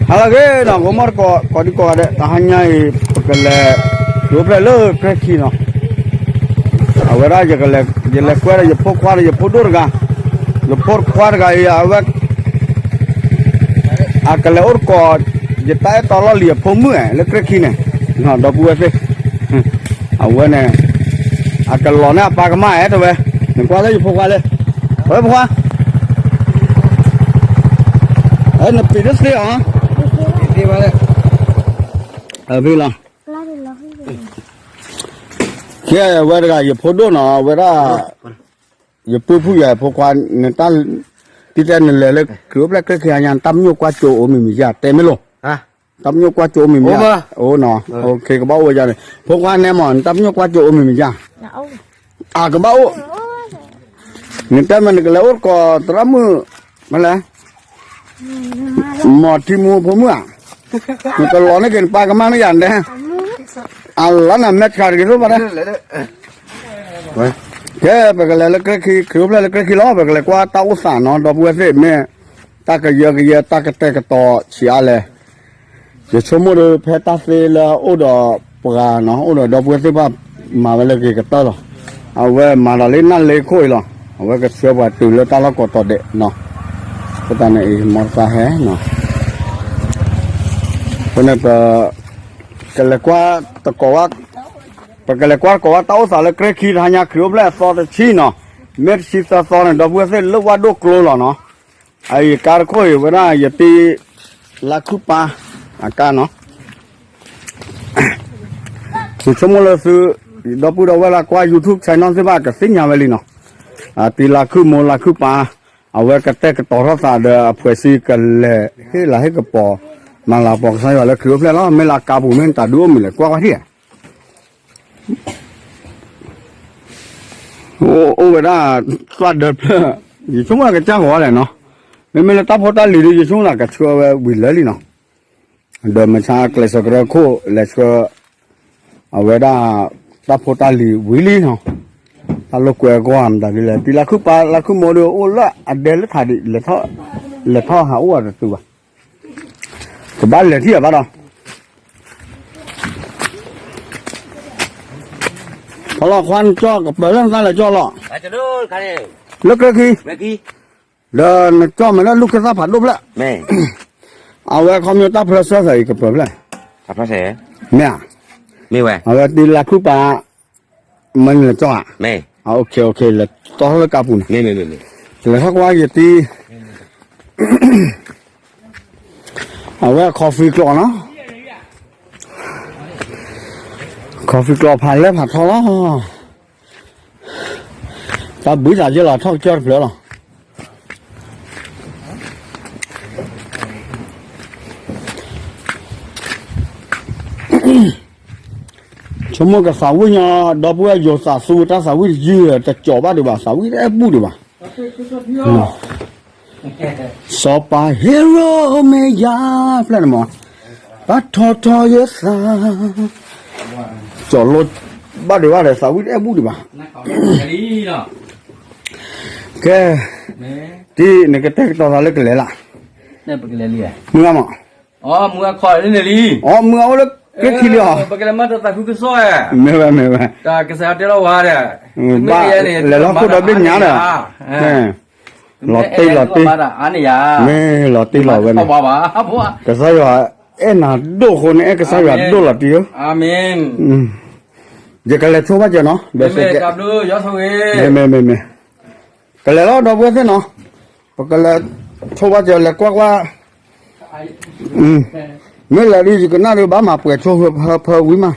ဟါလၢအဂ့ၤနီၤ ဂီၤမီၢ်တကိး ကိးဒံကိးဂၤဒဲး တဟါညါအံၤ ပကလဲၤ ယအိၣ်ဖျဲၣ်လၢကြဲၢ်ခံနီၤ, အဝဲဒၣ် ယလဲၤကွဲဒီးယဖိခွါဒီး ယဖိဒိၣ်တဂၤ, ယဖိခွါတဂၤအံၤ အဝဲ အကလဲၤအိၣ်တကိး ယတၢ်အဲၣ်တီလီၢ်လံၤအဖိမုၣ်လၢကြဲၢ်ခံန့ၣ်, ဒီပုၢ်ဝဲၢ်သ့ၣ်, အဝဲန့ၣ် အကလီၤန့ၢ်အပၢ်ကမၣ်အဲၣ်တဝဲ, နကွၢ်လၢယဖိခွါလဲၣ်, ဝဲဖိခွါ အဲ နပံၤတသ့အီၤ, သ့ဘၣ်လဲၣ်, အဖံလီၤ, ကဲဝဲတဂၤ ယဖိဒိၣ်နီၤ ဝဲဒၣ် ယပုၢ်ဖုယၤဖိခွါ, နတၢ် တံၤတဲနလဲၤလၢခရံာ်အိၣ်ဖျဲၣ်ကြဲၢ်ခံဟါညါ နတၢ်ပညိၣ်ကွၢ်စိအိၣ်မ့ၢ်မ့ၢ်ယၤ တဲမ့ၢ်လိၤ, တၢ်ပညိၣ်ကွၢ်စိအိၣ်မ့ၢ်မ့ၢ်ယၤ, အိၣ်နီၤ, ကဘၣ်အိၣ်ဝဲယၤန့ၣ် ဖိခွါနဲမး နတၢ်ပညိၣ်ကွၢ်စိအိၣ်မ့ၢ်မ့ၢ်ယၤ, အကဘၣ်အိၣ်, နတဲမ့ၢ်နကလဲၤအိၣ်တကိးသရၣ်မုၣ်, မ့ၢ်လဲၣ် မီၤထံမူဖိမုၣ်ဧါ, နကလီၤန့ၢ်က့ၤနပၢ်ကမၣ်န့ၣ်ယၤဒဲး, အလါနၤမဲာ်ဆှးတဂ့ၤသိးဘၣ်ဒဲး, ကဲ ပကလဲၤလၢကြဲၢ်ခံ ခရံာ်အိၣ်ဖျဲၣ်လၢကြဲၢ်ခံလီၤ, ပကလဲၤကွၢ်တၢ်အိၣ်သးနီၤ ဒီပုၢ်ဝဲၢ်သ့ၣ် မ့ၢ်တၢ်ကယၢကယဲ တၢ်ကတဲာ်ကတီၤဆံးအါလဲၣ်, ယဆိကမိၣ်ဒီး ဖဲတၢ်သ့လၢအအိၣ်ဒီးပှၤနီၤ အိၣ်ဒီးဒီပုၢ်ဝဲၢ်သ့ၣ်တဖၣ် မၤဝဲလၢအဂ့ၤကတၢၢ်လီၤ, အဝဲမၤဒီးလၢနၢ်လ့ခိၣ်အံၤလီၤ, အဝဲကဆှၢပှၤတုၤလၢတၢ်လီၢ်ကိးတီၤဒဲးနီၤ, အဃိသတးန့ၣ်အံၤ မီတသးဟဲနီၤ အဃိန့ၣ် ပကလဲၤကွၢ်တကိးဝဲ, ပကလဲၤကွၢ်တကိးဝဲတၢ်အိၣ်သးလၢကြဲၢ်ခံ တဟါညါခရံာ်အိၣ်ဖျဲၣ်အသီတဆံနီၤ, မ့ၢ်တဆံသၢသီန့ၣ် ဒီပုၢ်ဝဲၢ်သ့ၣ်လၢဝၣ်ဒိၣ်ကျိလီၤနီၤ, အအံၤကါတခိၣ်အံၤ ဝဲဒၣ်ယတံၤ လါခုၣ်ပၢ် အကါနီၤ ယဆိကမိၣ်လၢသု ဒီပုၢ်ဒီဝဲၢ်လၢကွၢ် YouTube channel သ့ၣ်တဖၣ် ကသ့ၣ်ညါဝဲလံနီၤ, တံၤလါခုၣ်မိၢ်လါခုၣ်ပၢ်, အဝဲကတဲာ်ကတီၤထီၣ်သးဒီး အဖှဲးစ့ကလဲၤဟ့ၣ်လၤဟ့ၣ်ကပီၤ မၤလၤကပီၤကစၢ်ယွၤလၢခရံာ်အိၣ်ဖျဲၣ်လီၤ, မ့ၢ်လၢအကါပူၤမ့ၢ်နတၢ်ဒုးအိၣ်မုာ်လဲၣ် ကွၢ်ကွၢ်ထံၣ်ဧါ အိၣ်ဝဲဒၣ် သၣ်ဒၢဖျၢၣ်, ယဆိကမိၣ်ကစၢ်ဂီၤလဲၣ်နီၤ, မ့မ့ၢ်လၢတၢ်ဖိတၢ်လံၤဒီး ယဆိကမိၣ်သးကဆှၢဝဲဝံၤလၢာ်လံနီၤ, ဒီးမဆါကျဲးစၢးကရၢခိၣ်လဲၤဆှၢ အဝဲဒၣ် တၢ်ဖိတၢ်လံၤဝံၤလံနီၤ, တၢ်လိာ်ကွဲကွၢ်မတၤဒ်လဲၣ် တံၤလါခုၣ်ပၢ်လါခုၣ်မိၢ်ဒီးအိၣ်လၢအဒဲလၢထးဒံး လဲၤထီၣ်ဟးအိၣ်အတတုၤဘၣ်, ကဘၣ်လဲၤထံၣ်အဘၣ်ဒီး ဖီလီၤခွါနကၠီၣ်ကပၢၤလၢနသၣ်လဲၤကၠီၣ်လီၤ, လၢကြဲၢ်ခံ, ဒီးနကၠီၣ်မဲာ်လၢလူၢ်ခၢၣ်သၣ်ဖးဒိၣ်ဖျၢၣ်, အဝဲခီပညီတၢ်ဖျၢၣ်ဆၢသးအံၤကပၢၤဖျၢၣ်, မ့ၢ်ဧါ, အဝဲတံၤလါခုၣ်ပၢ်, မ့ၢ်နလဲၤကၠီၣ်ဧါ, လဲၤတီၢ်ထီၣ်လၢကါပူၤန့ၣ်, လဲၤထီၣ်ကွၢ်ယတံၤ အဝဲ coffee ကျိာ်နီၤ, coffee ကျိာ်ဖးလဲၢ်ဖးထီလီၤ, တၢ်ဘုသးယဲၢ်လီၤ ထီၣ်ကစၢၢ်တဖျၢၣ်လီၤ, ဆိကမိၣ်ကသးဝံၣ်ညီ ဒီပုၢ်ဝဲၢ်ယိၤသးသူတၢ်သးဝံၣ်တယုၢ် တကၠီၤဘၣ်ဒံးဘၣ် သးဝံၣ်တအဲၣ်ဘူၣ်ဒံးဘၣ် စီၤပၤဟ့ရိၣ်မဲာ်ယၤ ဖျၢၣ်န့ၣ်မး, ဘၣ်ထီထီယသး, ကၠီၤလိဘၣ်ဒံးဘၣ်ဒီး သးဝံၣ်တအဲၣ်ဘူၣ်ဒံးဘၣ်, ကဲ, တံၤ နကတဲာ်ကတီၤသးလၢကလဲၤလၢ်, မုၢ်ဂၤမး, အီ မုၢ်ဂၤအိၣ်လၢကြဲၢ်ခံလံအီၤ, မ့ၢ်ဝဲ မ့ၢ်ဝဲ, ဘၣ်လဲၤလီၤခိၣ်ဒီဘ့ၣ်ညါဒီး လီၤတံၢ်လီၤတံၢ်, မ့ၢ်လီၤတံၢ်လီၤဝဲန့ၣ်, ကစၢ်ယွၤအဲၣ်နၤဒိၣ်အဃိန့ၣ် အဲၣ်ကစၢ်ယွၤဒိၣ်လီၤတံၢ်ဧၢ, ယကလဲၤဆိဘၣ်စၢၤနီၤ, မ့ၢ်မ့ၢ်, ကလဲၤလီၤဒီပုၢ်ဝဲၢ်သ့ၣ်နီၤ, ပကလဲၤဆိဘၣ်စၢၤ လဲၤကွၢ်ကွၢ် မ့ၢ်လဲၤဒ်ယကနၣ်ဒီး ဘၣ်မၤပှဲၤဆိဖၢဖၢဝံၤမး,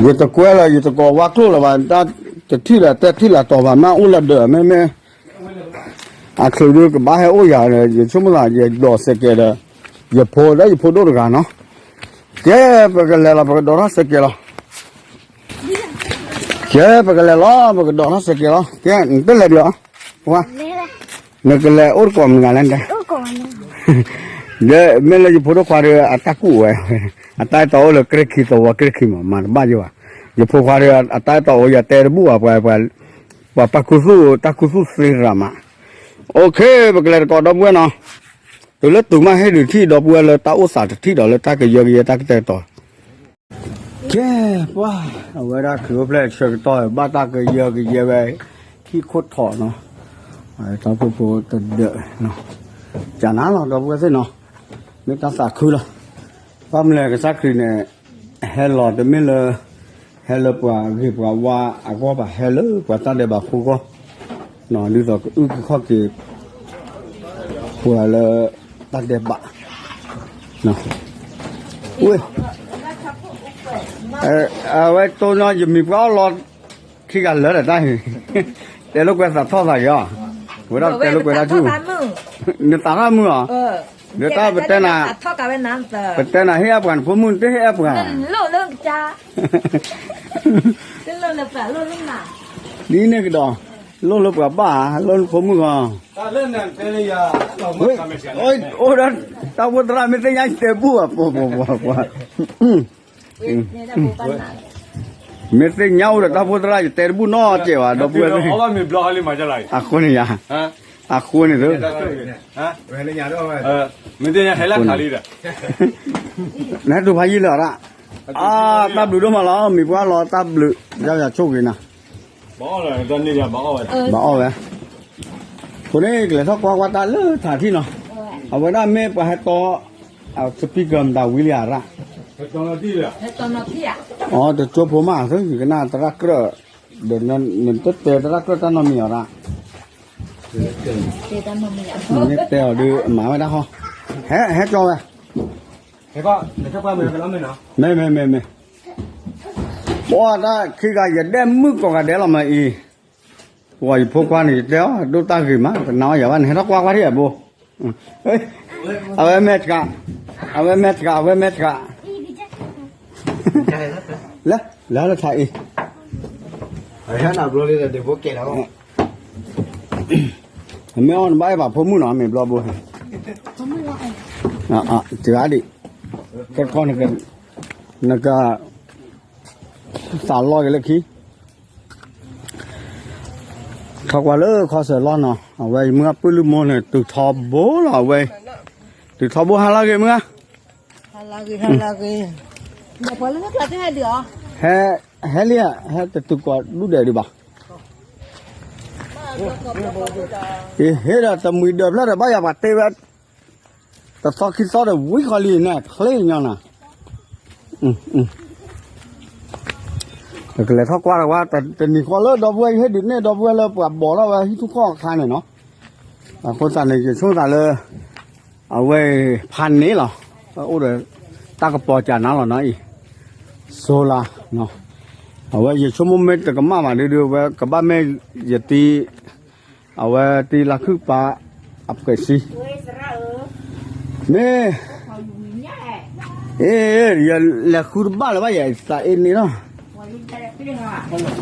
ယတကွဲလၢၤ ယတကိးဝါကျိၣ်လၢၤဘၣ်, တထံၣ်လၢၤ တဲထံၣ်လၢၤတီၤဘၣ် မ့ၢ်အိၣ်လၢဒၢး မ့မ့ၢ် အချုးဒုးကဘၣ်ဟဲအိၣ်ယၤဒီး ယဆိကမိၣ်သး ယဒိးစဲးကဲးဒီး ယဖိဒီးယဖိဒိၣ်တဂၤနီၤ, ကဲ ပကလဲၤလီၤ ပကဒိးထီၣ်စဲးကဲးလီၤ, ကဲ ပကလဲၤလီၤ ပကဒိးထီၣ်စဲးကဲးလီၤ, ကဲ နတလဲၤဒံးဧါ, နကလဲၤအိၣ်တကိးမနုၤလဲၣ်, ဒီးမ့ၢ်လၢယဖိဒိၣ်ခွါဒီး အတၢ်ကူၣ်ဝဲ, အတၢ်အဲၣ်တီအိၣ်လၢကြဲၢ်ခံသဝီကြဲၢ်ခံမး မၤတဘၣ်ယိၣ်ဘၣ်, ယဖိခွါဒီး အတၢ်အဲၣ်တီအိၣ် ယတဲတဘူၣ်ဘၣ် ပှၤ ပှၤပာ်ခူသူၣ် တၢ်ခူသူၣ်သ့ရၤမး, OK, ပကလဲၤတကိးဒီပုၢ်ဝဲၢ်နီၤ, တုၤလၢတုၤမးဟ့ၣ်ဒုးထံၣ်ဒီပုၢ်ဝဲၢ်လၢတၢ်အိၣ်သးတထံၣ်ဒီးလၢတၢ်ကယၢကယဲတၢ်ကတဲာ်ကတီၤ, ကဲ, ပှၤ, အဝဲဒၣ်ခရံာ်အိၣ်ဖျဲၣ်ဆၢကတီၢ် ဘၣ်တၢ်ကယၢကယဲဝဲ, ဟံၣ်ခိၣ်ထီးနီၤ, တၢ်ဖိဖိတဒၢး, ကနၤလီၤ ဒီပုၢ်ဝဲၢ်သ့ၣ်နီၤ, မ့ၢ်တၢ်သးခုလီၤ, ဘၣ်မနုၤလဲၣ် ကစၢ်ခရံာ်န့ၣ် ဟဲလီၤတမ့ၢ်လၢ ဟဲလၢပှၤဂ့ၤပှၤဝါအဂီၢ်ဘၣ် ဟဲလၢပှၤတၢ်ဒဲးဘးဖိအဂီၢ်, ဒ်သိးကအုၣ်က့ၤခီၣ်က့ၤ ပှၤလၢတၢ်ဒဲးဘး, ဝဲ, အဝဲတိၢ်နီၤ ယမံၤပှၢ်အီၣ်လီၤ ခံဂၤလၢာ်ဒီးတၢ်, တဲလိာ်ကွဲသးထီၣ်သးက့ၤအီၤ, ဝဲဒၣ်တဲလိာ်ကွဲဒၣ်ဆူၣ်, နသးထီၣ်မုၢ်အီၤ, ဒီးတၢ်ပတဲနၤ, ပတဲနၤဟ့ၣ်အပှၤနဖိမုၣ် နတဟ့ၣ်အပှၤ, ဒ်န့ၣ်ကဒီး, လိၣ်လၢပှၤဘၣ်, လိၣ်လၢဖိမုၣ်ဂီၢ်, အိၣ်ဒီးတၢ်ဖိသရၣ် မ့ၢ်သ့ၣ်ညါယတဲဘူၣ်ဘၣ် ပှၤပှၤပှၤပှၤ မ့ၢ်သ့ၣ်ညါအိၣ်ဒီးတၢ်ဖိသရၣ် ယတဲတဘူၣ်နီတစဲးဘၣ် ဒီပုၢ်ဝဲၢ်သ့ၣ်, အဃိန့ၣ်ယၤ, အဃိန့ၣ်သ့ၣ်, နဟဲတူၢ်ဖးယံာ်လၢအရၣ်, အါ, တၢ်ဘျုးဒိၣ်မးလီၤ မံၤပှၢ်လီၤ တၢ်ဘျုး, ယဆိၣ်ဂ့ၤနၤ, ဘၣ်အီၣ်ဝဲ, အဃိန့ၣ် ကလဲၤထီၣ်ကွၢ်ကွၢ်တၢ်လၢထးထံၣ်နီၤ, အဝဲဒၣ်မ့ၢ်ပှၤဟဲတီ speaker မတၤဝံၤလံအရၣ်, အီ တကၠိဖိမး ယကနၣ်သရၣ်ကြၢး, ဒီးနတတဲသရၣ်ကြၢးတၢ်နီတမံၤအီၤရၣ်, နတဲအီၤဒုးမၤဝဲဒၣ်ဃီ, ဟဲကၠီဝဲ, မ့ၢ်မ့ၢ်မ့ၢ်မ့ၢ်, ပှၤတၢ်ခံဂၤယဒဲၣ်မုၣ်ကိးဂၤဒဲးလီၤမးအံၤ, ပှၤယဖိခွါန့ၣ် ယတဲအီၤ ဒိၣ်တၢ်ဂ့ၤမး တနာ်အီၤယၤဘၣ်န့ၣ် ဟဲထီၣ်ကွၢ်ကွၢ်ထံၣ်အဘိ, အဝဲမဲာ်တကး, အဝဲမဲာ်တကး အဝဲမဲာ်တကး, လၢ လၢလၢထါအံၤ, မ့ၢ်အီၤနဘၣ်အဲၣ်ဘၣ်ဖိမုၣ်နီၤ မ့ၢ်ဘျီဘိ, တဂၤဒံး, ကခီနက, နက, သးလီက့ၤလၢခံ ထီၣ်ကွၢ်လၢခီစၢၤလီၢ်နီၤ အဝဲယမုၢ်ဂၢ်ပုၢ်လုၢ်မိၢ်န့ၣ် တုၤထီဘိလီၤအဝဲ, တုၤထီဘိဟါလၢဂ့ၤမုၢ်ဂၢ်, ဟဲ, ဟဲလံဧါ, ဟဲတတုၤကိးဒူၣ်ဒဲးဒံးဘၣ်, အဟ့ၣ်ဒီးတမှံၤဒၢးဖျၢၣ်ဒီးဘၣ်ယၤပှၤတ့ဝဲ တသီခံသီဒီးဝံၤဃီလံန့ၣ် ချ့ညီနၤ, ပကလဲၤထီၣ်ကွၢ်တဝါ တနံၤဃီလၢဒီပုၢ်ဝဲၢ် ယဟ့ၣ်ဒုးနဲၣ်ဒီပုၢ်ဝဲၢ်လၢပှၤဘီးထီၣ်ဝဲဟံၣ်ထူၣ်ခီၣ်အခါန့ၣ်နီၤ, အဃိသတးန့ၣ် ယဆိကမိၣ်သးလၢ အဝဲဖးန့ၣ်လီၤ, အိၣ်ဒီးတၢ်ကပီၤကနၤလီၤနီၤအံၤ, စိၤလါ, အဝဲယဆိကမိၣ်မ့ၢ်တကမၣ်ဘၣ်ဒုးဒုး အဝဲကဘၣ်မ့ၢ်ယတံၤ အဝဲတံၤလါခုၣ်ပၤ အပှဲၤစံ မ့ၢ်, အ့, ယလဲၤဃုတဘၣ်လၢၤဘၣ် ယသးအ့န့ၣ်လီၤ,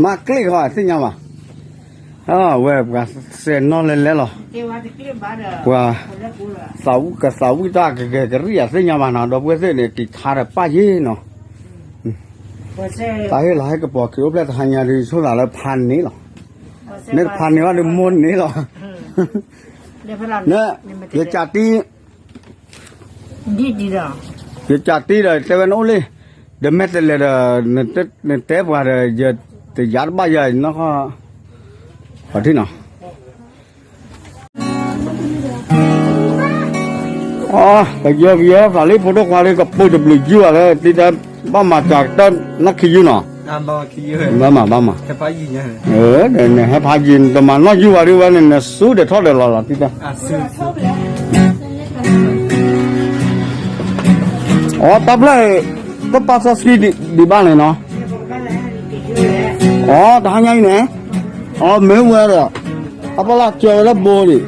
မၤကျ့ၣ်ဃီသ့ၣ်ညါဘၣ်, အဝဲပှၤစဲးနီၣ်လဲၤလဲၤလီၤ, ပှၤ, သးဝံၣ်ကသးဝံၣ်တၢ်ကဂဲၤကရံၣ်အသ့ၣ်ညါဘၣ်နီၤ ဒီပုၢ်ဝဲၢ်သ့ၣ်န့ၣ် ကံးထါဒီးပၢ်ယ့ၢ်နီၤ တၢ်ဟ့ၣ်လီၤဟဲကပီၤက့ၤအိၣ်ဖျဲၣ်တဟါညါဒုး ဆိသးလၢဖးန့ၣ်လီၤ, မ့ၢ်တဖးန့ၣ်ဘၣ်ဒုးမိၢ်န့ၣ်လီၤ, ယကးတံၢ်, ယကးတံၢ်ဒီးတဲဝဲနအိၣ်လံ, ဒီးမ့ၢ်တလဲၤဒီး, နတဲပှၤဒီး ယတယါတဘၣ်ယၤနီၢ်ခီ, ပှၤထံၣ်နီၤ အ, ကယၢကယၢသးလံ ဖိဒိၣ်ခွါလံ ကပူၤတဘျုးယုၢ်ဘၣ်လၢ တံၤတဲ ဘၣ်မၤစှၤကတၢၢ်နီၢ်ခံယုၢ်နီၤ, ဘၣ်မၤ ဘၣ်မၤ, နဟဲဖးယံၤ နတမၤနီၢ်ယုၢ်ဘၣ်ဒ်ဝဲန့ၣ် နဆူဒဲးထီၣ်ဒဲးလီၤလီၤ တံၤတဲ, အ, တၢ်ဖျၢၣ်, တၢ်ပာ်စီဆှံဒံးဘၣ်န့ၣ်နီၤ, အ, တဟါညါအံၤန့ၣ်, အ, မ့ၢ်ဝဲဒီး, အပလၢ်ကၢဝဲလၢဘိဒံး,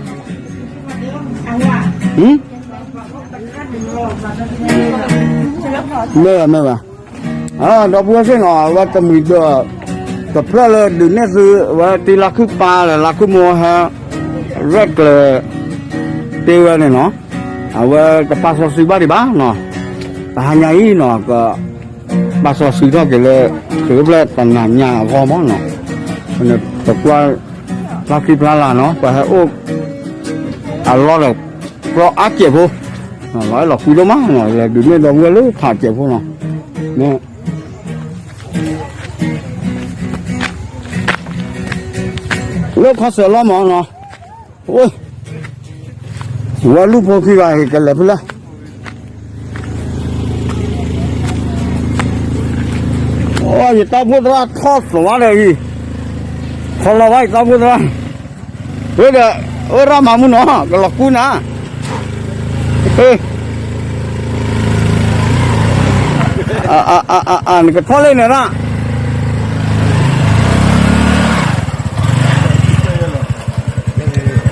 မ့ၢ်ဝဲ မ့ၢ်ဝဲ, ဒီပုၢ်ဝဲၢ်သ့ၣ်နီၤ အဝဲတမှံၤဒီး, တဖျၢၣ်လၢဒုးနဲၣ်သု အဝဲတံၤလါခုၣ်ပၤလၢလါခုၣ်မိၢ်ဟဲ, ရဲၣ်ကျဲၤ, တ့ဝဲန့ၣ်နီၤ, အဝဲတပာ်စီဆှံဘၣ်ဒံးဘၣ်နီၤ, တဟါညါအံၤနီၤ က, ပာ်စီဆှံထီၣ်က့ၤလၢ, ခရံာ်အိၣ်ဖျဲၣ်တနၤညါအဂီၢ်မးနီၤ, ပကွၢ်, ဖျါခံဖျါလာ်နီၤ ပှၤဟဲအိၣ်, အလီၢ်ဒီး ကြီအါစဲးဖိ, လီၤအဲၣ်လီၤကွံဒိၣ်မးနီၤ, လဲၤဒုးနဲၣ်ဒီပုၢ်ဝဲၢ်လၢဖးစဲးဖိနီၤ, လၢခီစၢၤလီၤမးနီၤ, ဝဲလူၢ်ဖိခံဂၤကလဲၤဖဲလဲၣ် အိ ယတၢ်ဖိသရၣ်ထီၣ်သဝါဒီးအံၤ, ခီလီၤဘၣ်ယတၢ်ဖိသရၣ်, ဝဲဒီး, အိၣ်ရၣ်မၤမုၢ်နီၤ ကလီၤကူနၤ, နကထီၣ်လၢန့ၣ်ရၣ်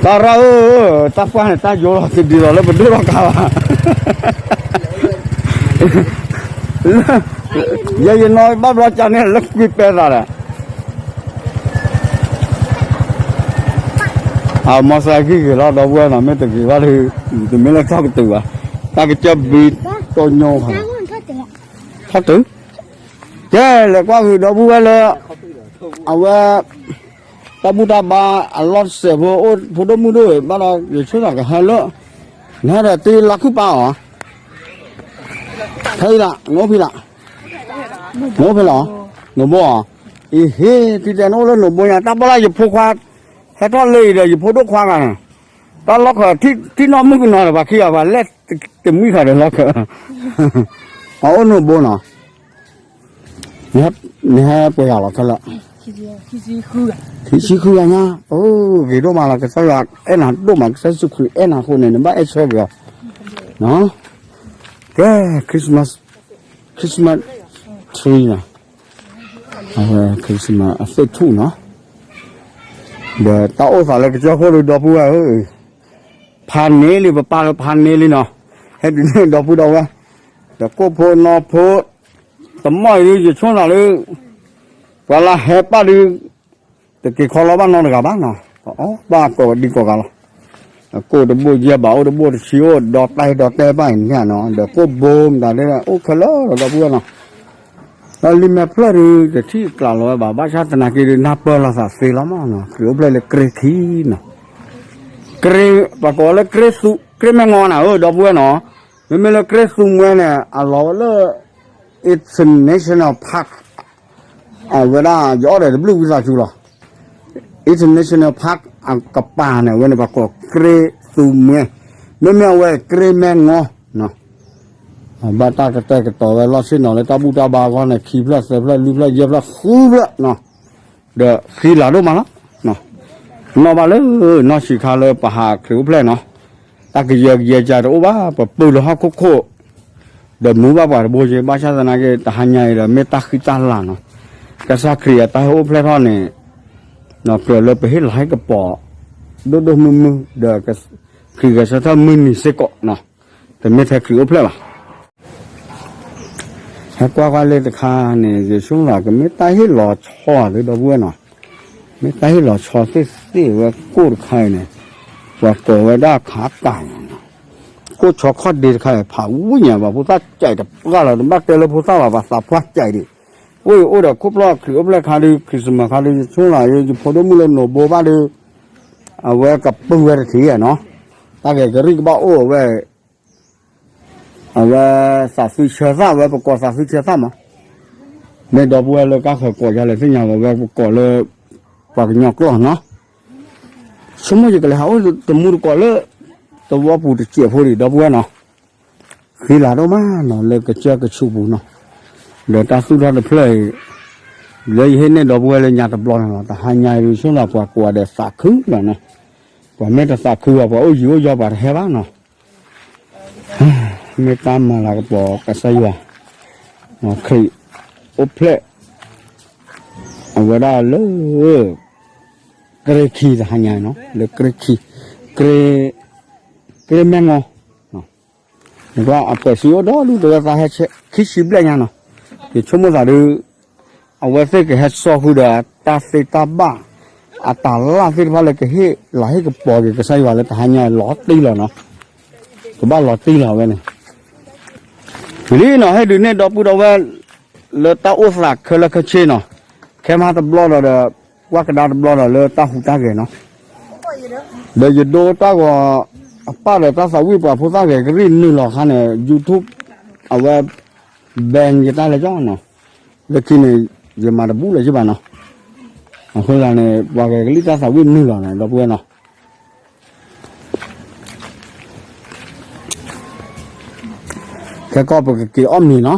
တၢ်ရၣ်ဧၢ, တၢ်ပှၢ်န့ၣ်တၢ်ယိလီၤ တဒ်သိးလၢပဒိၣ်ထီၣ်ကါဘၣ်, ယဲယနီၢ်ဘၣ်ဘျီကန့ၣ်လၢကွံပဲသးဒီး, အမီၤစၢ်ဂံၢ်ဂ့ၤလီၤ ဒီပုၢ်ဝဲၢ်နီၤ, မ့ၢ်တဂ့ၤဘၣ်ဒီး, တမ့ၢ်လၢထီၣ်ကတုၤဘၣ်, တၢ်ကစၢၢ်ဘံတိၢ်ညီ, ထီၣ်တုၤ, ကဲလဲၤကွၢ်ဃုာ်ဒီပုၢ်ဝဲၢ်လၢ, အဝဲ တၢ်ဘူၣ်တၢ်ဘါအလီၢ်တစဲးဖိ အိၣ်ဖိဒိၣ်မုၣ်ဒိၣ်ဘၣ်ဒီး ယဆိကမိၣ်ကဟဲလၢ, နဟဲဒီးတ့လါခုၣ်ပၢ်အီၤ, ဖဲအံၤလး နအိၣ်ဖဲလး, နအိၣ်ဖဲလီၤ, နိၣ်ဘိအီၤ, အံၤဟ့ၣ် ဖံတဲနအိၣ်လၢနိၣ်ဘိညါ တၢ်ပီၢ်လၢယဖိခွါ, ဟဲထီၣ်လၢအံၤဒီးယဖိဒိၣ်ခွါဂၤန့ၣ်, တၢ်လီၢ်ခၢၣ်ထံၣ်နီၢ်မုၣ်ကနီၤဒီး ပှၤခံဂၤပှၤလဲၣ်, တမံၤဃီဒီးလီၢ်ခၢၣ်, အအိၣ်နိၣ်ဘိနီၤ နဟဲပှဲၤဂၤလီၤခဲလၢာ်, ခံဆံဃုဂၤညါ, အိ ဂ့ၤဒိၣ်မးလီၤ ကစၢ်ယွၤအဲၣ်နၤဒိၣ်မး ကစၢ်ယ့ၣ်ၡူးခရံာ်အဲၣ်နၤအဃိန့ၣ် နဘၣ်အဲၣ်ဆၢက့ၤအီၤ, ကဲ Christmas, Christmas tree နီၤ, Christmas အသ့ၣ်ထူၣ်နီၤ, ဒီးတၢ်အိၣ်သးလၢကစၢၢ်ခိၣ်ဒုး ဒီပုၢ်ဝဲၢ်ဧၢ, ဖးန့ၢ်လံ ပပၢ်လၢဖးန့ၢ်လံနီၤ, ဟဲဒုးန့ၢ်ဒီပုၢ်ဒီဝဲၢ်, ဒီးကိၣ်ဖိနီၢ်ဖိ, တမီၢ်အံၤဒုး ယဆိကမိၣ်လၢ, ပှၤလၢဟဲပၣ်ဒုး, တက့ၤခီလီၤဘၣ်နီတဂၤဘၣ်နီၤ, အီၣ်ဘၣ်ကိးဒံကိးဂၤလီၤ, ကိၣ်တဘိၣ်ယဲၢ်ဘၣ် အိၣ်တဘိၣ်တဆံအိၣ် ဒီတဲဒီတဲဘၣ်အံၤန့ၣ်နီၤ ဒီးကိၣ်ဘိမတၤဒ် အိၣ်ခဲလၢာ်လီၤ ဒီပုၢ်ဝဲၢ်နီၤ, ဒီးလံာ်မဲာ်ဖျၢၣ်ဒုး တထံၣ်ကျးလီၤဝဲဘၣ် ဘၣ်ဆၣ်သနာ်က့ဒုး နၢ်ပၢၢ်လိာ်သးသ့လီၤမးနီၤ ခရံာ်အိၣ်ဖျဲၣ်လၢကြ့ခံနီၤ, ကြ့, ပှၤကိးလၢကြ့သူ, ကြ့မဲၢ်ငီနၤဧၢ ဒီပုၢ်ဝဲၢ်နီၤ, မ့မ့ၢ်လၢကြ့သူမှဲန့ၣ် အလီၤဝဲလၢ International Park, အဝဲဒၣ် ယအီၣ်ဒီးတဘျုးဝံသးစူၤလီၤ, International Park အကပၤန့ၣ် အဝဲန့ၣ်ပှၤကိးကြ့သူမှဲ, မ့မ့ၢ်အဝဲကြ့မဲၢ်ငီ ဘၣ်တၢ်ကတဲာ်ကတီၤဝဲလီၢ်ဆ့ၣ်နီၤလၢတၢ်ဘူၣ်တၢ်ဘါအဂီၢ်န့ၣ် ခံဖျၢၣ်သၢဖျၢၣ်လွံၢ်ဖျၢၣ်ယဲၢ်ဖျၢၣ်ဃုဖျၢၣ်နီၤ, ဒီးဃံလၤဒိၣ်မးလီၤ, နီၢ်ဘၣ်လၢ နီၢ်ဆံးခါလၢပဟးခရံာ်အိၣ်ဖျဲၣ်နီၤ, တၢ်ကယၢကယဲကၢတအိၣ်ဘၣ် ပပုၢ်လၢဟီၣ်ခိၣ်ခိၣ် ဒီးမူဘၣ်ပှၤတဘိက့ ဘၣ်ဆၣ်သနာ်က့ တဟါညါအံၤဒီး မ့ၢ်တၢ်ဃံတၢ်လၤနီၤ, ကစၢ်ခရံာ်အတၢ်ဟဲအိၣ်ဖျဲၣ်ထီၣ်န့ၣ် ကြၢးလၢပဟ့ၣ်လၤဟ့ၣ်ကပီၤ ဒိၣ်ဒိၣ်မုၢ်မုၢ် ဒီးခရံာ်ဂဲၤဆၢထၢၣ်မုၢ်နံၤစ့ၢ်ကီးနီၤ, တမ့ၢ်ထဲခရံာ်အိၣ်ဖျဲၣ်ဘၣ် ဟဲကွၢ်ကွၢ်လၢတခါန့ၣ် ယဆိကမိၣ်ကမ့ၢ်တၢ်ဟ့ၣ်လီၤဆီသ့ၣ်ဒီပုၢ်ဝဲၢ်နီၤ, မ့ၢ်တၢ်ဟ့ၣ်လီၤဆီသ့ၣ်သ့ၣ်ဝဲကိၣ်တခါအံၤန့ၣ်, ပှၤကိးဝဲဒၣ်ခးကၢ်န့ၣ်နီၤ, ကိၣ်ဆီခီၣ်ဒ့တခါအံၤ ဖးဝံၣ်ညါဘၣ် ဖိသၣ်ကၠဲးတပှၢ်လီၤ တဘၣ်တဲလၢဖိသၣ်ဘၣ် ပှၤသးပှၢ်ကၠဲးဒံး, အိၣ်အံၤအိၣ်ဒီးခိၣ်ဖျီၣ်ခရံာ်အိၣ်ဖျဲၣ်ခါဒုး Christmas ခါဒုး ယဆိကမိၣ်လၢ ယဖိဒိၣ်မုၣ်လၢနိၣ်ဘိဘၣ်ဒုး အဝဲကပုၢ်ဝဲတထံၣ်နီၤ, တၢ်ဂဲၤကရံၣ်ကဘၣ်အိၣ်အဝဲ အဝဲသးသုဆၢသၣ်ဝဲ ပကိးသးသုဆၢသၣ်မး, မ့ၢ်ဒီပုၢ်ဝဲၢ်လၢကါဃၢၤကိးယါလဲၣ်သ့ၣ်ညါဝဲ ဝဲပကိးလၢ ပှၤကညီကျိာ်နီၤ, ဆိကမိၣ်ယကလဲၤဟးအိၣ်တမူတကိးလၢ သဝီပူၤတစဲးဖိဒံး ဒီပုၢ်ဝဲၢ်နီၤ, ဃံလၤဒိၣ်မးနီၤ လၢကစၢၢ်ကဆူးပူၤနီၤ, ဒီးတၢ်သူၣ်ထီၣ်တဖျၢၣ်အံၤ လၢယဟ့ၣ်န့ၢ်ဒီပုၢ်ဝဲၢ်လၢညါတဘျီန့ၣ်လီၤ တဟါညါအံၤ ယဆိကမိၣ်ပှၤကိးဂၤဒဲးသးခုလီၤနီၤ, ပှၤမ့ၢ်တသးခုဘၣ် ပှၤအိၣ်ယံၤအိၣ်ယီၤပှၤတဟဲဘၣ်နီၤ မ့ၢ်တၢ်မၤလၤကပီၤကစၢ်ယွၤ, ခရံာ်အိၣ်ဖျဲၣ် အဝဲဒၣ်လၢ ကြ့ခံတဟါညါနီၤ လၢကြ့ခံ, ကြ့မဲၢ်ငီ, နကွၢ်အပှဲၤစံအိၣ်ဒီဒူၣ်တဝဲသးဟဲဆဲး ခံဆံဘျဲၣ်ညါနီၤ, ယဆိကမိၣ်သးဒုး အဝဲသ့ၣ်ကဟဲစိာ်ဃုာ်ဒီးတၢ်သ့တၢ်ဘၣ် အတၢ်လၢ်သ့ၣ်တဖၣ်လၢကဟ့ၣ်လၤဟ့ၣ်ကပီၤက့ၤကစၢ်ယွၤလၢတဟါညါလီၤတံၢ်လီၤနီၤ, ကဘၣ်လီၤတံၢ်လီၤဝဲန့ၣ် ဝံၤလံနီၤ ဟ့ၣ်ဒုးန့ၢ်ဒီပုၢ်ဒီဝဲၢ် လၢတၢ်အိၣ်သးခဲလၢာ်ခဲဆ့နီၤ, ခဲမးတဘျီဒီး ကွၢ်ကဒါတဘျီဒီးလၢတၢ်ဟူးတၢ်ဂဲၤနီၤ, ဒီးယဒိတၢ်ဂီၤ အပၢ်ဒီးတၢ်သးဝံၣ်ပှၤဖိသၣ်ဂဲၤကရံၣ်နုာ်လီၤခါန့ၣ် YouTube အဝဲ ban ယတၢ်လဲၤကီနီၤ, လၢခံန့ၣ် ယမၤတဘူၣ်လၢၤယဘၣ်နီၤ, အဃိသတးန့ၣ် ပှၤဂဲၤကရံၣ်တၢ်သးဝံၣ်နုာ်လီၤန့ၣ် ဒီပုၢ်ဝဲၢ်နီၤ ခဲကီၢ်ပကက့ၤအီၣ်မ့ၤနီၤ, ပ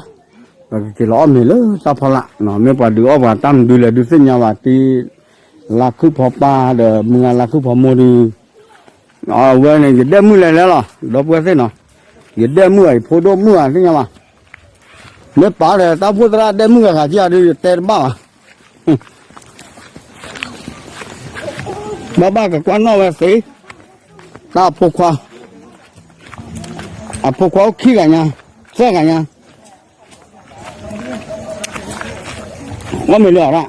ကက့ၤလီၤအီၣ်မ့ၤလၢတၢ်ဖီလာ်, မ့ၢ်ပှၤဒုးအီၣ်ပှၤတၢ်မနုၤလဲၣ်ဒုးသ့ၣ်ညါဘၣ်တံၢ်, လါခုၣ်ဖီပၢ်ဒီးမုၢ်ဂၤလါခုၣ်ဖီမိၢ်ဒုး, အဝဲန့ၣ် ယဒဲၣ်မုၣ်လဲၤလဲၤလီၤ ဒီပုၢ်ဝဲၢ်သ့ၣ်နီၤ, ယဒဲၣ်မုၣ်ဧါ ယဖိဒိၣ်မုၣ်ဧါသ့ၣ်ညါဘၣ်, မ့ၢ်ပာ်ဒီးတၢ်အိ�်ဖှိၣ်သရၣ်ဒဲၣ်မုၣ်ဂၤဂၤကံဂၤဒုး ယတဲတဘၣ်ဘၣ် ဘၣ်ဘၣ်ကကွၢ်နီၣ်ဝဲသ့, တၢ်အဖိခွါ, အဖိခွါအိၣ်ခံဂၤညါ, သၢဂၤညါ, အီၣ်မ့ၤလၢအီၤရၣ်,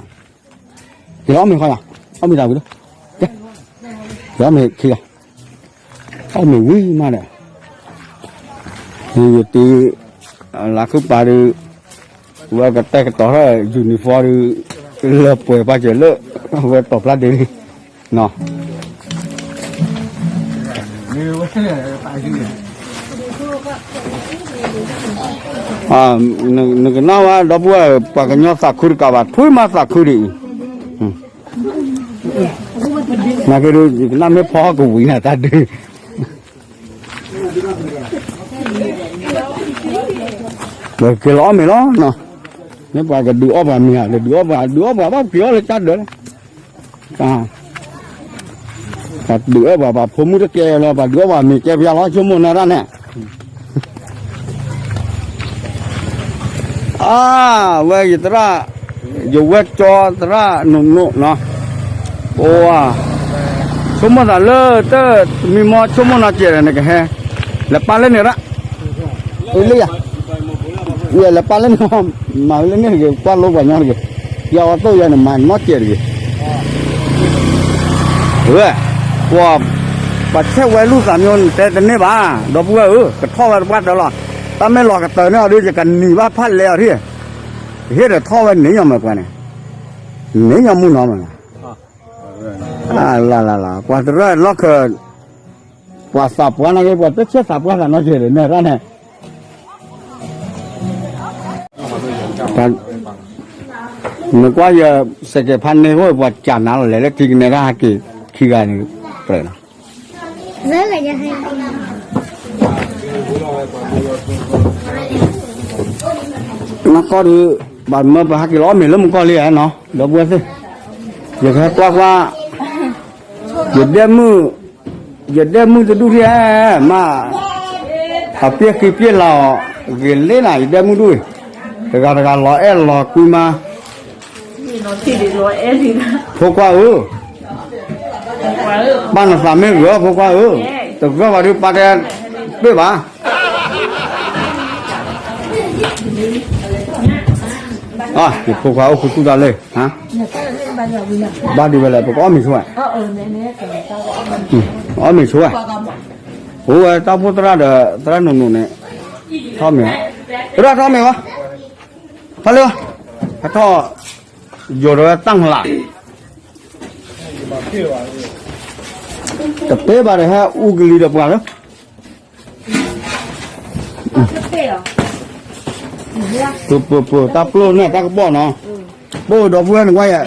က့ၤအီၣ်မ့ၤဃီယၤ, အီၣ်မ့ၤသးဝံၤလၢ, က့ၤအီၣ်မ့ၤခံဂၤ, အီၣ်မ့ၤဝံၤမးဒီး, ယတံၤ, လါခုၣ်ပၢ်ဒုး, ဝဲကတဲာ်ကတီၤထီၣ် uniform ဒုး, လၢပှဲၤပၢ်စၢၤလၢ, ဝဲတီၤဖျါဒ့လံ, နီၤ နကနၣ်ဝဲဒီပုၢ်ဝဲၢ် ပှၤကညီသးခုတကးဘၣ် ထွံၣ်မးသးခုဒ်အံၤ, နာ်က့ဒုး ယကနၣ်မ့ၢ်ဖီကဝံၤနၤတၢ်ဒုး, ပက့ၤလီၤအီၣ်မ့ၤလီၤ, မ့ၢ်ပှၤကဒုးအီၣ်ပှၤမ့ၤဧါ တဒုးအီၣ်ပှၤ ဒုးအီၣ်ပှၤဘၣ် ပက့ၤအီၣ်လၢတၢ်ဒၢးလီၤ, ပှၤဒုးအီၣ်ပှၤ ပှၤဖိမုၣ်တကဲလီၤ ပှၤဒုးအီၣ်ပှၤမ့ၤကဲပယါလီၤ ဆိကမိၣ်နၤတၢ်န့ၣ် အါ, ဝဲယသရၣ်, ယဝဲကၠီသရၣ်နိၣ်နိၣ်နီၤ, အိ, ဆိကမိၣ်သးလၢတၢ်တမံၤမီ ဆိကမိၣ်နီၤစဲးဒီး နကဟဲ, လဲၤပာ်လၢန့ၣ်ရၣ်, အ့လံယၤ, ယလဲၤပာ်လၢန့ၣ်, မၤဝဲလၢန့ၣ်တဂ့ၤ ကွၢ်လိပှၤညီတဂ့ၤ, ယအီၤသိၣ်ယၤန့ၣ် မၤနီၣ်စဲးတဂ့ၤ ဝဲ, ပှၤ, ပှၤဆဲးဝဲလူၢ်သးမျိုး နတဲတန့ၢ်ဘၣ်, ဒီပုၢ်ဝဲၢ်ဧၢ, ကထီၣ်ဝဲတပှၢ်တၢၢ်လီၤ, တၢ်မ့ၢ်လီၤကတၢၢ်န့ၣ်အီၤဒီး ယကနံၤဘၣ်ဖးလဲအီၤထံၣ်, ဟ့ၣ်ဒီးထီၣ်ဝဲန့ၣ်ညီမးပှၤန့ၣ်, န့ၣ်ညီမုၢ်နီၤမး, လၢ်လၢ်လၢ် ပှၤတရၢၢ်လီၢ်ခၢၣ်, ပှၤသးပှၢ်နာ်က့ ပှၤတဆဲးသးပှၢ်သးနီတစဲးဒီး နဲၣ်ရၣ်န့ၣ် နကွၢ်ယစဲးကဲးဖးန့ၢ်ဝဲ ပှၤကၢ်နၤလီၤလဲၣ်လၢထံကနဲဒၣ်ဟဲက့ၤခံဂၤန့ၣ် ပြဲးလီၤ. နကီၢ်ဒုး ဘၣ်မၢပဟဲက့ၤလီၤအီၣ်မ့ၤလၢမူကီၢ်လံနီၤ ဒီပုၢ်ဝဲၢ်သ့ၣ်, ယကဟဲကွၢ်ကွၢ် ယဒဲၣ်မုၣ်, ယဒဲၣ်မုၣ်တဒူၣ်ထံၣ်ဧါ, မ့ၢ်, အပျဲၢ်ဃံပျဲၢ်လၤအီၤ, ဂ့ၤလ့နၤ ယဒဲၣ်မုၣ်ဒူၣ်, တဂၤတဂၤလီၤအဲၣ်လီၤကွံမး, ဖိခွါဧၢ, ပၢ်နသးမ့ၢ်ဂၢၢ် ဖိခွါဧၢ, တဂၢၢ်ဘၣ်ဒုးပၢ်တဲ, ပ့ၢ်ဘၣ် ယဖိခွါအိၣ်ဃုသူၣ်တၢ်လၢ, ဘၣ်ဒုးဝဲလဲၣ် ပကအီၣ်မ့ၤဆိဝဲ, အီၣ်မ့ၤဆိဝဲ, အိၣ်ဝဲတၢ်အိၣ်ဖှိၣ်သရၣ်ဒီး သရၣ်နိၣ်နိၣ်န့ၣ်, ထီၣ်မ့ၤ, သရၣ်ထီၣ်မ့ၤဝဲ, ဖးလၢ, ဟဲထီၣ်, ယိၤဒီးဝဲတၢ်မလး တပ့ၢ်ဘၣ်ဒီးဟဲအူကလံၤဒီးပှၤလၢ, ပၢၤပၢၤပၢၤ တၢ်ပျိၢ်န့ၣ် တၢ်ကပီၢ်နီၤ, ပၢ်ဒီပုၢ်ဝဲၢ်နကွၢ်ယၤ,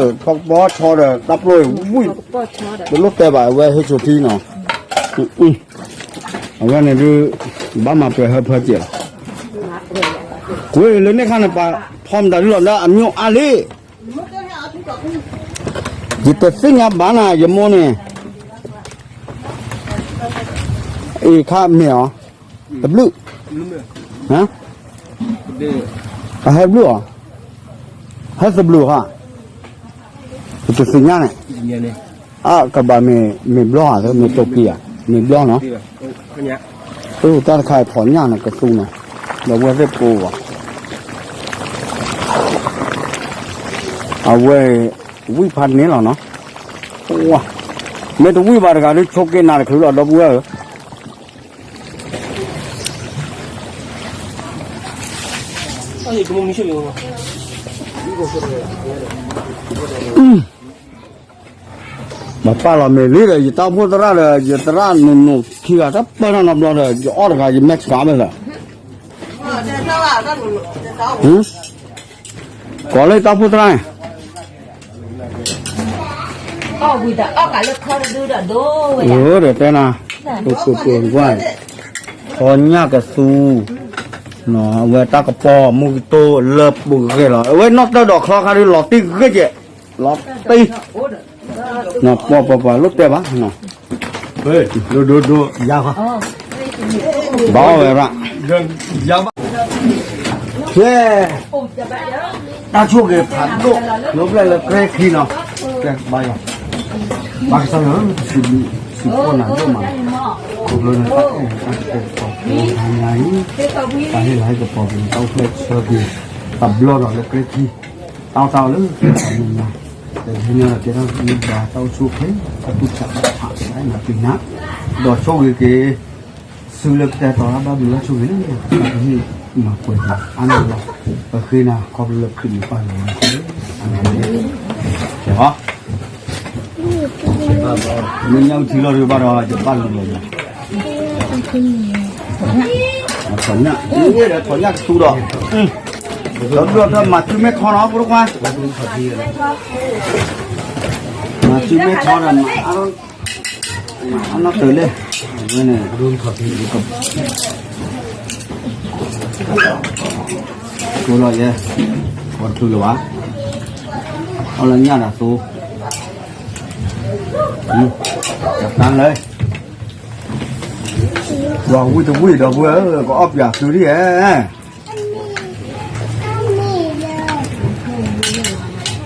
ထီကပီၢ်ထီဒီး တၢ်ပျိၢ်ဝံၣ်, တလိၣ်တဲဘၣ်ဝဲဟ့ၣ်ဆိထံနီၤ, အဝဲန့ၣ်ဒုး, ဘၣ်မၤပှဲၤဟၢဖၢစဲးလီၤ, ဝဲလၢန့ၣ်ခါန့ၣ် ပှၤဖီမတၤဒုလီၤလၢအမျိၤအါလံ ယတသ့ၣ်ညါဘၣ်နၤ ယမိၢ်န့ၣ်, အံၤခါမ့ၢ်အီၤ, တဘျုး, အဟဲဘျုးအီၤ, ဟဲသဘျုးဟါ, ယတသ့ၣ်ညါန့ၣ်, အကဘၣ်မ့ၢ်ဘျီဧါ မ့ၢ်တိာ်ကံဧါ, မ့ၢ်ဘျီနီၤ, တၢ်တခါဖီၣ်ညၣ်န့ၣ်ကသူန့ၣ်, ဒီးဝဲသ့ၣ်ကိးဘၣ် အဝဲ, ဝံၣ်ဖးန့ၣ်လီၤနီၤ, မ့ၢ်တဝံၣ်ဘၣ်တဂၤဒုးဆိးက့နၤတချုးလီၤ ဒီပုၢ်ဝဲၢ်ဧၢ. ပပာ်လီၤမ့ၤလံဒီး ယတၢ်အိၣ်ဖှိၣ်သရၣ်ဒီး ယသရၣ်နူနူခံဂၤ တပၢၢ်ထီၣ်နီတဘျီဒီး ယအီၣ်တဂၤ ယမဲာ်ဆှးဘၣ်သး, ကိးလၢယတၢ်အိၣ်ဖှိၣ်သရၣ်န့ၣ်, ဒီးတဲနၤ, ထီညၣ်ကသူ, အဝဲတၢ်ကပီၤမူကတိၢ်လၢပူၤဂ့ၤလီၤ, အဝဲနီၢ်တၢၢ်ဒီးချီခါဒုး လီၤတံၢ်ဂ့ၤကဲး, လီၤတံၢ် ပှၤပှၤပှၤလိၣ်တဲဘၣ်, ဒိဒိဒိ ယါဃီ, ဘၣ်အီၣ်ဝဲရၣ်, ဖဲ တၢ်ဆိၣ်ဂ့ၤဖးဒိၣ် လၢပျဲၢ်လၢကျဲခံနီၤ, ဘၣ်ယီၤ, ဘၣ်ကစၢ်ယွၤ စံးဘျုးစံးဖှိၣ်နၤဒိၣ်မး, ခီဖျိလၢတၢ်အဲၣ်တၢ်ကွံတၢ်ဟါညါအံၤ, ပှၤဟ့ၣ်လၤဟ့ၣ်ကပီၤက့ၤ တၢ်အိၣ်ဖျဲၣ်ဆၢက့ၤ တဘျီဒီးလၢကျဲခံ, တၢ်အိၣ်သးအိၣ်လၢကျဲသးမုၢ်နၤ, ဒီးဟံးန့ၢ်ဒီးကဲထီၣ်မူဒါတၢ်အိၣ်ဆူၣ်အိၣ်ချ့, တၢ်ကူၣ်ဆးတဖၣ် နၤပံနၤ, ဒီးဆိၣ်ဂ့ၤက့ၤ စုလၢကတဲာ်ကတီၤတၢ်ဘၣ်ဘျုးဘၣ်ဆိၣ်ဂ့ၤလၢ ပကဟ့ၣ်မၤပှဲၤက့ၤအါန့ၢ်လီၤ, ပဃ့နၤခီဖျိလၢခရံာ်မ့ၢ်ပၢ်လီၤ, မ့ၢ်ညၣ်အုၣ်ထံလီၤဒုးဘၣ်ဒီး ယဘၣ်လူၤလီၤယၤ, ထီၣ်ညၣ်, ဒီးထီၣ်ညၣ်ကသူဒီး, ဒီးဒိၣ်ထီၣ်မၤစုမဲထီနီၤ ဖိတခွါ, မၤစုမဲထီဒီး အနီၢ်တၢၤလဲၣ်, ဝဲန့ၣ်, ကိးလီၤယဲ, ပှၤတချုးလၢၤဘၣ်, အီၣ်လၢညၣ်တၢ်သိ, တၢ်လၢ, ပှၤဝံၣ်တဝံၣ်ဒီပုၢ်ဝဲၢ်ဧၢ,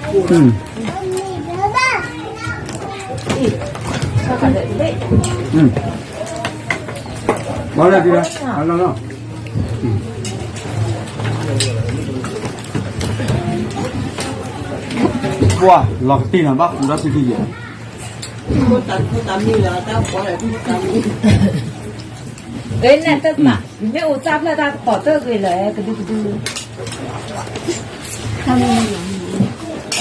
ကအီၣ်ပၠးသုဒ်ဧါ ပှၤလီၤကတံၢ်နၤဘၣ်ဃူဒီးသုခံယဲၢ်, အ့ နဲၣ်တၢ်မး, မ့ၢ်အိၣ်သၣ်ဖျၢၣ်တၢ်ကပီၤတၢၢ်ဂ့ၤလၢကဒုကဒု, အီၣ်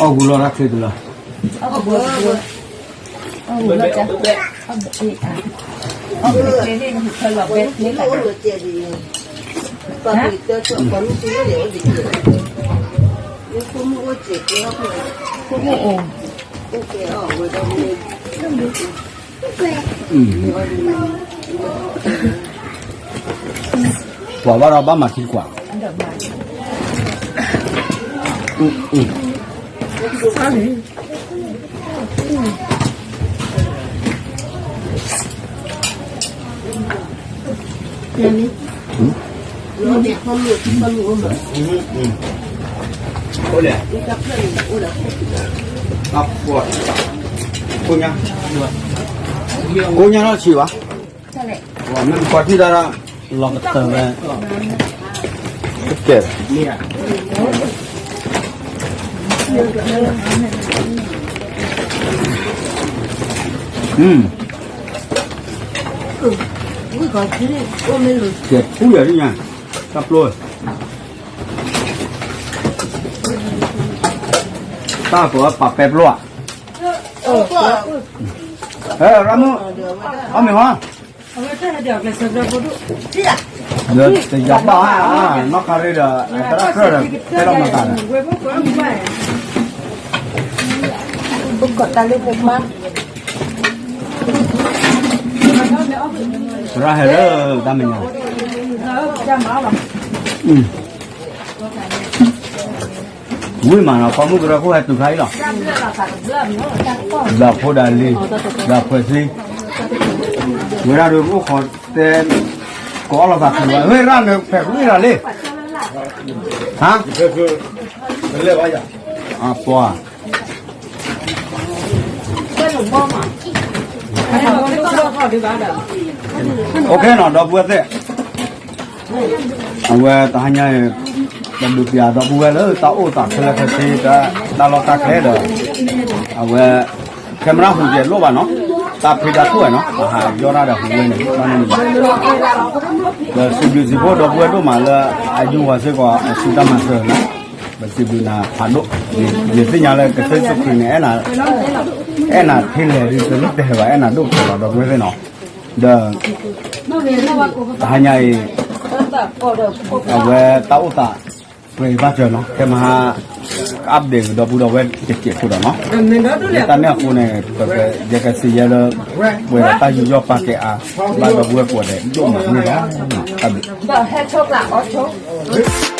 ဂူၤလီၤတၢ်ချ့တလၢ, အီၣ်ဂူၤလီၤ, အီၣ်ဂူၤချ့န့ၣ် နဟူးဖၢလီၤဘဲချ့လၢ, ပှၤဘၣ်ဒီးဘၣ်မၤခံကွၢ်, ကိညါထီၣ်ဆံးဘၣ်, မ့ၢ်ကွၢ်ထံၣ်တၢ်, လီၤကတၢၢ်ဝဲ, ကဲ, ကဲထူယၤဒ်ညါ, တၢ်ပျိ တၢ်ပျိပာ်ပဲပျိဧါ, ရၣ်မုၣ်, အီၣ်မ့ၤဟီ, ဒီးတယၤဘၣ်ဧါ, နီၢ်ခါရ့ဒီး သရၣ်ကြၢၢ်ဒီး တဲလီၤမၤသးဒီး သရၣ်ဟဲလၢတၢ်မဲာ်ညါ, ဝံၤမးနီၤ ပှၤမုၣ်ကရၢခိၣ်ဟဲတုၤခါအံၤလီၤ, ဒီးဖိဒၣ်လံ, ဒီးဖှဲးသံ, ဝဲဒၣ်ဒုးအိၣ်ခိးတဲ, ကအီၣ်လီၤသးခုဘၣ်, ဝဲဒၣ်န့ၣ် ဖဲးကွံာ်ဒၣ်လံ, ဟါ, အပှၤ OK နီၤ ဒီပုၢ်ဝဲၢ်သ့ၣ်, အဝဲတဟါညါအံၤ ပဒုးပျးဒီပုၢ်ဝဲၢ်လၢတၢ်အိၣ်သးခဲလၢာ်ခဲဆ့ တၢ်လီၢ်တၢ်ကျဲဒီး အဝဲ camera ဟူးကဲၤလိၣ်ဘၣ်နီၤ, တၢ်ဖံးတၢ်ခိၣ်ဝဲနီၤ ပဟးယီၢ်တၢ်ဒီးဟူးဝဲန့ၣ် ဘၣ်န့ၣ်ဘၣ်, ဒီးစံးဘျုးစံးဖှိၣ်ဒီပုၢ်ဝဲၢ်ဒိၣ်မးလၢ အယူၢ်ဝဲစ့ၢ်ကီးအစုတၢ်မၤစၢၤလီၤ. ပစံးဘျုးနၤဖးဒိၣ်, ယသ့ၣ်ညါလၢကစၢ်ယ့ၣ်ၡူးခရံာ်န့ၣ် အဲၣ်နၤထဲလဲၣ်ဒ်သိးလၢတဲဘၣ် အဲၣ်နၤဒိၣ်ကတၢၢ်လီၤ ဒီပုၢ်ဝဲၢ်သ့ၣ်နီၤ, ဒီး တဟါညါအံၤ အဝဲတၢ်အိၣ်သး ပှဲၤဘၣ်စၢၤနီၤ ခဲမဟါ update ဒီပုၢ်ဒီဝဲၢ်တစဲးဖိဒီးနီၤ, လၢတၢ်န့ၣ်အဃိန့ၣ် ပက ယကစံးယဲလၢ ပှဲၤဒီးတၢ်ယူးယီၣ်ပာ်ကဲအါ ဘၣ်ဒီပုၢ်ဝဲၢ်ကိးဂၤဒဲးဒိၣ်မးန့ၣ်လီၤ. တၢ်ဘျုး